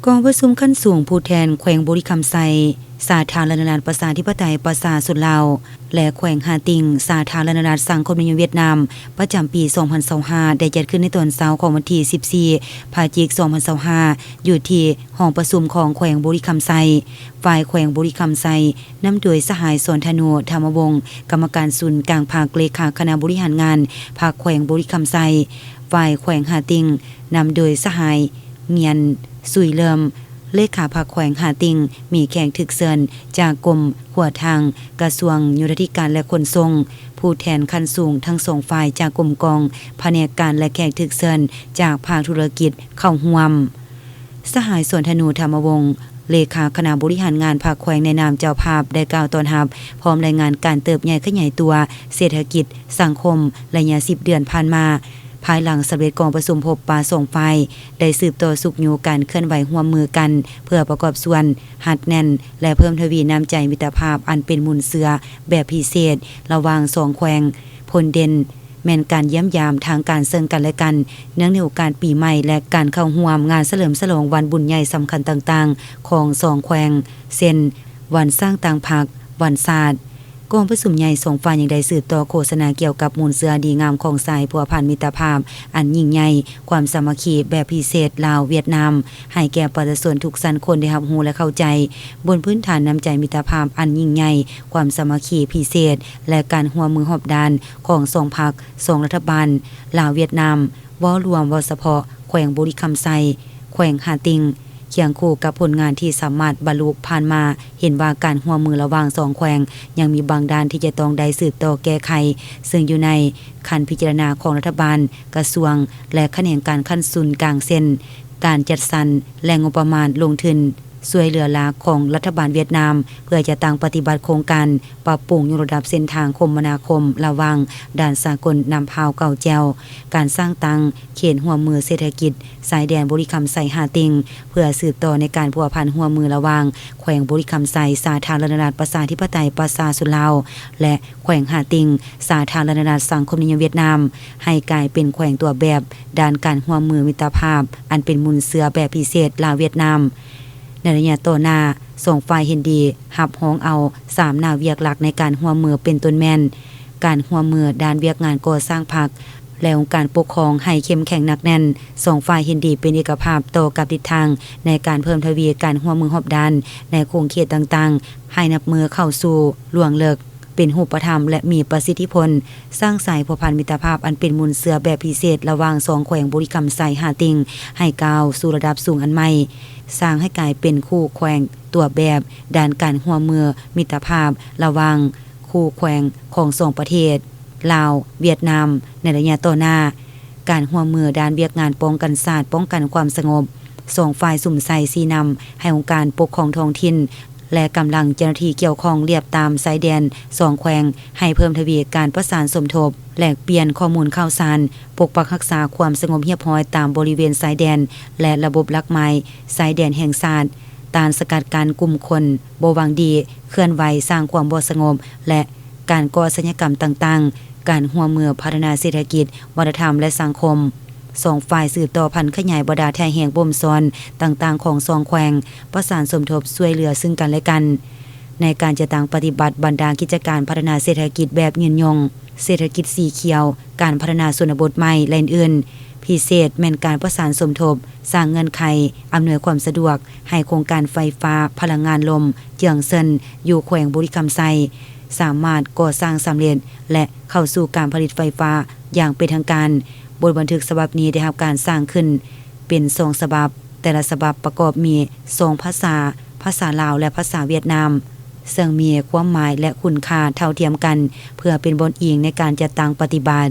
ກອງປະຊຸມຂັ້ນສູງຜູ້ແທນແຂວງບໍລິຄຳໄຊ ສາທາລະນະລັດປະຊາທິປະໄຕປະຊາຊົນລາວ ແລະ ແຂວງຮ່າຕິງ ສາທາລະນະລັດສັງຄົມນິຍົມຫວຽດນາມ ປະຈຳປີສອງພັນຊາວຫ້າ ໄດ້ຈັດຂຶ້ນໃນຕອນເຊົ້າຂອງວັນທີສິບສີ່ ພະຈິກ ສອງພັນຊາວຫ້າ ຢູ່ທີ່ຫ້ອງປະຊຸມຂອງແຂວງບໍລິຄຳໄຊ. ຝ່າຍແຂວງບໍລິຄຳໄຊ ນຳໂດຍສະຫາຍ ສອນທະນູ ທຳມະວົງ ກຳມະການສູນກາງພັກ ເລຂາຄະນະບໍລິຫານງານພັກແຂວງບໍລິຄຳໄຊ, ຝ່າຍແຂວງຮ່າຕິງ ນຳໂດຍສະຫາຍ ງຽນ ຊຸຍເລີມ ເລຂາພັກແຂວງຮ່າຕິງ, ມີແຂກຖືກເຊີນຈາກກົມຂົວທາງ ກະຊວງໂຍທາທິການ ແລະ ຂົນສົ່ງ, ຜູ້ແທນຂັ້ນສູງທັງສອງຝ່າຍຈາກກົມກອງ, ພະແນກການ ແລະ ແຂກຖືກເຊີນຈາກພາກທຸລະກິດເຂົ້າຮ່ວມ. ສະຫາຍ ສອນທະນູ ທຳມະວົງ ເລຂາຄະນະບໍລິຫານງານພັກແຂວງໃນນາມເຈົ້າພາບ ໄດ້ກ່າວຕ້ອນຮັບ ພ້ອມລາຍງານການເຕີບໃຫຍ່ຂະຫຍາຍຕົວເສດຖະກິດສັງຄົມໄລຍະສິບເດືອນຜ່ານມາ, ພາຍຫຼັງສຳເລັດກອງປະຊຸມພົບປະສອງຝ່າຍ ໄດ້ສືບຕໍ່ຊຸກຍູ້ການເຄື່ອນໄຫວຮ່ວມມືກັນ ເພື່ອປະກອບສ່ວນຮັດແໜ້ນ ແລະ ເພີ່ມທະວີນ້ຳໃຈມິດຕະພາບອັນເປັນມູນເຊື້ອແບບພິເສດລະຫວ່າງສອງແຂວງ. ຜົນເດັ່ນ ແມ່ນການຢ້ຽມຢາມທາງການເຊິ່ງກັນ ແລະ ກັນ ເນື່ອງໃນໂອກາດປີໃໝ່ ແລະ ການເຂົ້າຮ່ວມງານສະເຫຼີມສະຫຼອງວັນບຸນໃຫຍ່ສຳຄັນຕ່າງໆຂອງສອງແຂວງ ເຊັ່ນ ວັນສ້າງຕັ້ງພັກ, ວັນຊາດ. ກອງປະຊຸມໃຫຍ່ສອງຝ່າຍຍັງໄດ້ສືບຕໍ່ໂຄສະນາກ່ຽວກັບມູນເຊື້ອອັນດີງາມຂອງສາຍພົວພັນມິດຕະພາບອັນຍິ່ງໃຫຍ່, ຄວາມສາມັກຄີແບບພິເສດລາວ-ຫວຽດນາມ ໃຫ້ແກ່ປະຊາຊົນທຸກຊັ້ນຄົນໄດ້ຮັບຮູ້ ແລະ ເຂົ້າໃຈ, ບົນພື້ນຖານນ້ຳໃຈມິດຕະພາບອັນຍິ່ງໃຫຍ່, ຄວາມສາມັກຄີພິເສດ ແລະ ການຮ່ວມມືຮອບດ້ານຂອງສອງພັກ, ສອງລັດຖະບານ, ລາວ-ຫວຽດນາມ, ເວົ້າລວມ, ເວົ້າສະເພາະແຂວງບໍລິຄຳໄຊ, ແຂວງຮ່າຕິງ, ຄຽງຄູ່ກັບຜົນງານທີ່ສາມາດບັນລຸຜ່ານມາ, ເຫັນວ່າການຮ່ວມມືລະຫວ່າງສອງແຂວງຍັງມີບາງດ້ານທີ່ຈະຕ້ອງໄດ້ສືບຕໍ່ແກ້ໄຂ, ເຊິ່ງຢູ່ໃນຂັ້ນພິຈາລະນາຂອງລັດຖະບານ, ກະຊວງ ແລະ ຂະແໜງການຂັ້ນສູນກາງ ເຊັ່ນ ການຈັດສັນແຫຼ່ງງົບປະມານລົງທຶນ ຊ່ວຍເຫຼືອຫຼັກຂອງລັດຖະບານຫວຽດນາມ ເພື່ອຈັດຕັ້ງປະຕິບັດໂຄງການປັບປຸງຍົກລະດັບເສັ້ນທາງຄົມມະນາຄົມລະຫວ່າງດ່ານສາກົນນ້ຳພ້າວເກົ່າແຈ່ວ, ການສ້າງຕັ້ງເຂດຮ່ວມມືເສດຖະກິດຊາຍແດນບໍລິຄຳໄຊ-ຮ່າຕິງ ເພື່ອສືບຕໍ່ໃນການພົວພັນຮ່ວມມືລະຫວ່າງແຂວງບໍລິຄຳໄຊ ສາທາລະນະລັດປະຊາທິປະໄຕປະຊາຊົນລາວ ແລະ ແຂວງຮ່າຕິງ ສາທາລະນະລັດສັງຄົມນິຍົມຫວຽດນາມ ໃຫ້ກາຍເປັນແຂວງຕົວແບບດ້ານການຮ່ວມມືມິດຕະພາບ ອັນເປັນມູນເຊື້ອແບບພິເສດລາວ-ຫວຽດນາມ. ໃນໄລຍະຕໍ່ໜ້າ, ສອງຝ່າຍເຫັນດີຮັບຮອງເອົາສາມໜ້າວຽກຫຼັກໃນການຮ່ວມມື ເປັນຕົ້ນແມ່ນ ການຮ່ວມມືດ້ານວຽກງານກໍ່ສ້າງພັກ ແລະ ອົງການປົກຄອງໃຫ້ເຂັ້ມແຂງໜັກແໜ້ນ. ສອງຝ່າຍເຫັນດີເປັນເອກະພາບຕໍ່ກັບທິດທາງໃນການເພີ່ມທະວີການຮ່ວມມືຮອບດ້ານໃນຂົງເຂດຕ່າງໆ ໃຫ້ນັບມື້ເຂົ້າສູ່ລວງເລິກ, ເປັນຮູບປະທຳ ແລະ ມີປະສິດທິຜົນ, ສ້າງສາຍພົວພັນມິດຕະພາບອັນເປັນມູນເຊື້ອແບບພິເສດລະຫວ່າງສອງແຂວງບໍລິຄຳໄຊ-ຮ່າຕິງ ໃຫ້ກ້າວສູ່ລະດັບສູງອັນໃໝ່, ສ້າງໃຫ້ກາຍເປັນຄູ່ແຂວງຕົວແບບດ້ານການຮ່ວມມືມິດຕະພາບລະຫວ່າງຄູ່ແຂວງຂອງສອງປະເທດ ລາວ-ຫວຽດນາມ ໃນໄລຍະຕໍ່ໜ້າ. ການຮ່ວມມືດ້ານວຽກງານປ້ອງກັນຊາດ, ປ້ອງກັນຄວາມສະຫງົບ, ສອງຝ່າຍສຸມໃສ່ຊີ້ນຳໃຫ້ອົງການປົກຄອງທ້ອງຖິ່ນ ແລະ ກຳລັງເຈົ້າໜ້າທີ່ກ່ຽວຂ້ອງລຽບຕາມຊາຍແດນສອງແຂວງ ໃຫ້ເພີ່ມທະວີການປະສານສົມທົບ, ແລກປ່ຽນຂໍ້ມູນຂ່າວສານ, ປົກປັກຮັກສາຄວາມສະຫງົບຮຽບຮ້ອຍຕາມບໍລິເວນຊາຍແດນ ແລະ ລະບົບຫຼັກໝາຍຊາຍແດນແຫ່ງຊາດ, ຕ້ານສະກັດກັ້ນກຸ່ມຄົນບໍ່ຫວັງດີເຄື່ອນໄຫວສ້າງຄວາມບໍ່ສະຫງົບ ແລະ ການກໍ່ອາຊະຍາກຳຕ່າງໆ, ການຮ່ວມມືພັດທະນາເສດຖະກິດ, ວັດທະນະທຳ ແລະ ສັງຄົມ. ສອງຝ່າຍສືບຕໍ່ຜັນຂະຫຍາຍບັນດາທ່າແຮງບົ່ມຊ້ອນຕ່າງໆຂອງສອງແຂວງ, ປະສານສົມທົບຊ່ວຍເຫຼືອຊຶ່ງກັນ ແລະ ກັນ ໃນການຈັດຕັ້ງປະຕິບັດບັນດາກິດຈະການພັດທະນາເສດຖະກິດແບບຍືນຍົງ, ເສດຖະກິດສີຂຽວ, ການພັດທະນາຊົນນະບົດໃໝ່ ແລະ ອື່ນໆ. ພິເສດແມ່ນການປະສານສົມທົບ, ສ້າງເງື່ອນໄຂ, ອຳນວຍຄວາມສະດວກໃຫ້ໂຄງການໄຟຟ້າພະລັງງານລົມເຈືອງເຊິນຢູ່ແຂວງບໍລິຄຳໄຊ ສາມາດກໍ່ສ້າງສຳເລັດ ແລະ ເຂົ້າສູ່ການຜະລິດໄຟຟ້າຢ່າງເປັນທາງການ. ບົດບັນທຶກສະບັບນີ້ໄດ້ຮັບການສ້າງຂຶ້ນເປັນສອງສະບັບ, ແຕ່ລະສະບັບປະກອບມີສອງພາສາ, ພາສາລາວ ແລະ ພາສາຫວຽດນາມ, ເຊິ່ງມີຄວາມໝາຍ ແລະ ຄຸນຄ່າເທົ່າທຽມກັນ ເພື່ອເປັນບ່ອນອີງໃນການຈັດຕັ້ງປະຕິບັດ.